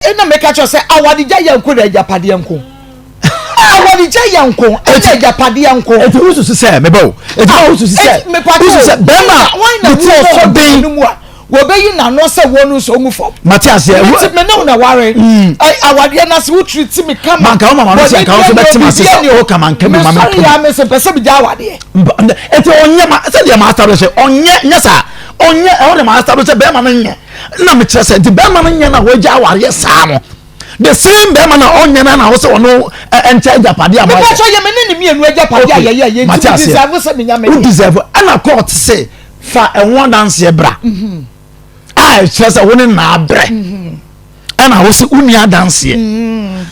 Ɛna meka kyerɛ sɛ awaregya yɛ nko na agyapadeɛ nko. Awaregya yɛ nko ɛna agyapadeɛ nko. Eti wususu sɛ mebɛ o, eti wa wususu sɛ wususu sɛ bɛrima ne ti ɔsɔ den. Wɔbɛyi n'ano sɛ wɔn nso ɔngu fam. Mate aseɛ. Mete me ne wo na ware. Awadeɛ no ase wotiri ti mi kama. Manka wo mama no sɛ nka wo nso bɛte ma se sɛ woka manka bi ma me. Mesɔre yɛ ame sɛ mpɛ sɛ megya awadeɛ. Eti ɔnyɛ ma sɛ deɛ ma establish ɔnyɛ nyɛ saa, ɔnyɛ ɛhɔ de ma establish sɛ bɛrima no nyɛ na mekyerɛ sɛ nti bɛrima no nyɛ na wɔagya awareɛ saa no, the same bɛrima na ɔnyɛ na na wɔsɛ ɔno ɛnkyɛ agyapadeɛ a mo ayɛ. Mepɛ sɛ yɛ me ne ne mmienu agyapadeɛ a yɛyɛ yɛ nti me deserve sɛ menya me. Wo deserve, ɛna court se fa ɛho adanseɛ bra a ɛkyerɛ sɛ wo ne naa brɛ, ɛna wo sɛ wonni adanseɛ,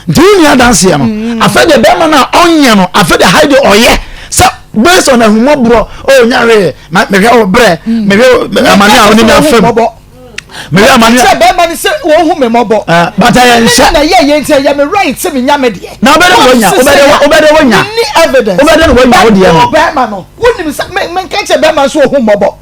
nti wonni adanseɛ no, afɛ deɛ bɛrima no a ɔnyɛ no, afɛ deɛ ha deɛ ɔyɛ sɛ based on ahumɔborɔ o nyare mehwɛ wo brɛ, mehwɛ amane a wo ne me afam, mehwɛ amane a bɛrima no sɛ wɔhu me mmɔbɔ. Bata yɛ nhyɛ na yɛ yɛ nti ɛyɛ me right sɛ menya me deɛ. Na wobɛdɛ wanya, wobɛdɛ wanya ni evidence wobɛdɛ wanya wo deɛ no. Bɛrima no wonim sɛ menka kyɛ bɛrima no sɛ ɔhu mmɔbɔ.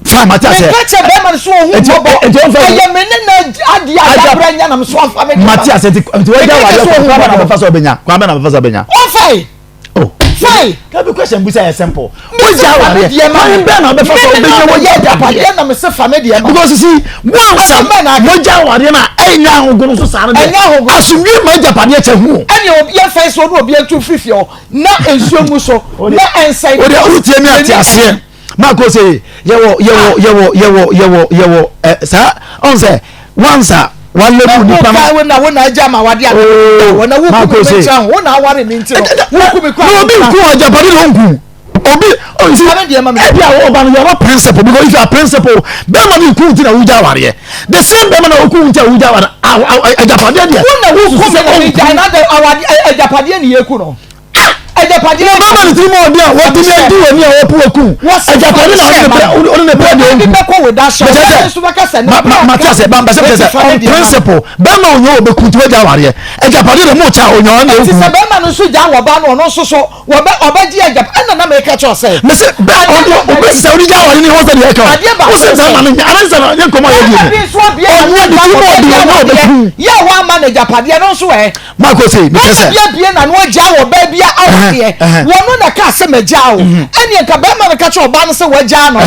Fine, mate aseɛ. Menka kyɛ bɛrima no sɛ ɔhu mmɔbɔ. Ɛyɛ me ne na adeɛ a yɛabrɛ nya nam so afa me deɛ. Mate aseɛ, nti wagya wadeɛ kɔ kwan bɛ na bɛfa sɛ ɔbɛnya, kwan bɛ na bɛfa sɛ ɔbɛnya. Ɔfae. Oh. Fine. Kabi question busa yɛ simple. Wogya awadeɛ kwan bɛn na ɔbɛfa sɛ ɔbɛnya wogya agyapadeɛ na mese fa me deɛ ma. Because you see, once a mogya awadeɛ no a ɛnyɛ ahogono so saa no deɛ, asomdwe ma agyapadeɛ kyɛ ho. Ɛne obi ɛfɛn sɛ ɔne obi ntu firi fie hɔ na nsuo ngu so na ɛnsɛn. Wode wotie mi ate aseɛ maako sɛ yɛwɔ yɛwɔ yɛwɔ yɛwɔ yɛwɔ yɛwɔ ɛ saa ɔn sɛ once a walebu nipa no. Wo na wo na agya ma wade ade wo na wo ku mi nkyɛn ho, wo na aware mi nti no wo ku mi kura. Na obi nku agyapade na onku obi nti ebi a ɔba no yɛ ɔba principle, because if you are principle, bɛrima no nku nti na wogya awareɛ, the same bɛrima na oku nti a wogya awareɛ, agyapadeɛ deɛ. Wo na wo ku mi na mi gya na agyapadeɛ ni yɛ ku no. Agyapadeɛ na bɛrima ne tirim ɔde a wɔtumi adi wɔ ni a wɔpo wɔku agyapadeɛ na ɔne ne brɛ, ɔne ne brɛ deɛ ɔnku. Bɛkɔ wɔ da hyɛ ɔbɛ nso bɛka sɛ ne brɛ. Mate ase ba mpɛsɛ sɛ on principle bɛrima onye wɔ bɛku nti wagya awareɛ, agyapadeɛ na mo kyɛ a onya ɔne ɔku. Ɛti sɛ bɛrima no nso gya wɔ ba no, ɔno nso so wɔbɛ ɔbɛgye agyap ɛna na meka kyerɛ sɛ. Mese bɛ ɔno ɔbɛ sɛ ɔne gya awareɛ ne ho sɛ deɛ ɛka o sɛ bɛrima no nyɛ anasɛ nyɛ nkɔmɔ yɛ die no ɔnyɛ ne tirim ɔde ɔnyɛ ɔbɛku. Yɛ a wɔama no agyapadeɛ no nso ɛ. Marco se, mepɛ sɛ. Bɛrima bi abue n'ano agyaa ɔbaa bi awadeɛ. Wɔno na ɛkaa sɛ magyaa wo. Ɛnneɛ nka bɛrima no ka kyerɛ ɔbaa no sɛ wagyaa no no,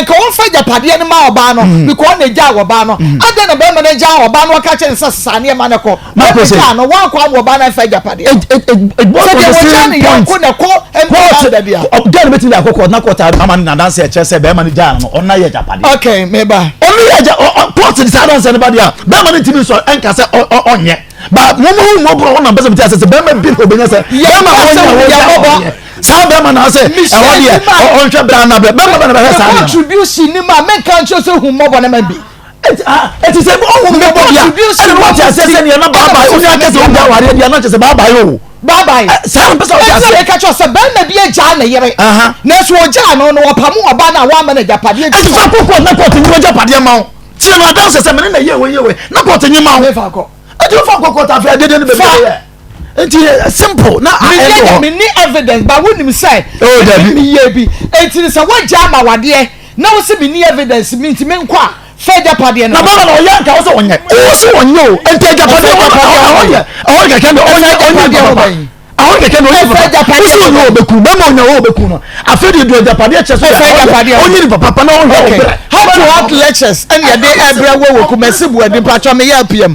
nka ɔmfa agyapadeɛ no ma ɔbaa no because ɔno na ɛgyaa ɔbaa no. Adɛn na bɛrima no agyaa ɔbaa no ɔka kyerɛ no sɛ sesa nneɛma no kɔ? Wɔbɛgyaa no, wankɔ ama ɔbaa no amfa agyapadeɛ. Sɛ deɛ wɔgyaa ne yɔnko na ɛkɔ mpa da bi a. Girl no bɛtumi de akɔ court na court ama no n'adanse a ɛkyerɛ sɛ bɛrima no gyaa no no, ɔno ayɛ agyapadeɛ. Okay, meba. Ɔno yɛ agya, court de saa adanse no ba deɛ a, bɛrima no ntumi nsɔ ɛnka sɛ ɔnyɛ. Ba mo mo mo bro na mpɛsɛ mete ase sɛ bɛrima bi na obɛnya sɛ bɛrima wɔnya wɔnya wɔnyɛ saa bɛrima na sɛ ɛhɔ deɛ ɔnhwɛ bra na brɛ bɛrima bɛ na bɛhwɛ saa deɛ. Contribution ni ma menka nkyerɛ sɛ hu mmɔbɔ na ma bi. Ɛti sɛ ɔhu mmɔbɔ bia ɛna wɔte aseɛ sɛ neɛ na baabae wonya akɛ sɛ wogya awareɛ deɛ na kyɛ sɛ baabae o. Baabae. Saa na mpɛsɛ wɔte aseɛ. Ɛti sɛ kyerɛ sɛ bɛrima bi agyaa ne yere. Nanso ɔgyaa no no wɔpamo ɔbaa no a wɔama no agyapadeɛ. Ɛti fa kɔ court na court nyi w'agyapadeɛ ma wo. Tie no adanse sɛ mene na yɛ wei yɛ wei na court nyi ma wo. Ɛti wofa nkɔ court afei adeɛ no bɛbi yɛ. Nti simple na ɛyɛ hɔ. Me ni evidence ba wonim sɛ. Oh dabi. Me yɛ bi. Eti sɛ wagya ama wadeɛ na wo sɛ me ni evidence mi nti me nkɔ a fɛ agyapadeɛ no. Na bɛma na ɔyɛ nka wo sɛ ɔnyɛ. Wo sɛ ɔnyɛ o. Nti agyapadeɛ hɔ ɛhɔ deɛ ɛhɔ kɛkɛ deɛ ɔnyɛ ɔnyɛ papa. Ɛhɔ kɛkɛ na ɔnyɛ papa. Wo sɛ ɔnyɛ ɔbɛku bɛma ɔnyɛ ɔbɛku no. Afei deɛ du agyapadeɛ kyɛ so deɛ ɔnyɛ nipa papa na ɔhwɛ ɔbrɛ. Heart to heart lectures ɛna yɛde ɛbrɛ wɔ wɔ Kumasi Buadi mpatwa meyɛ APM.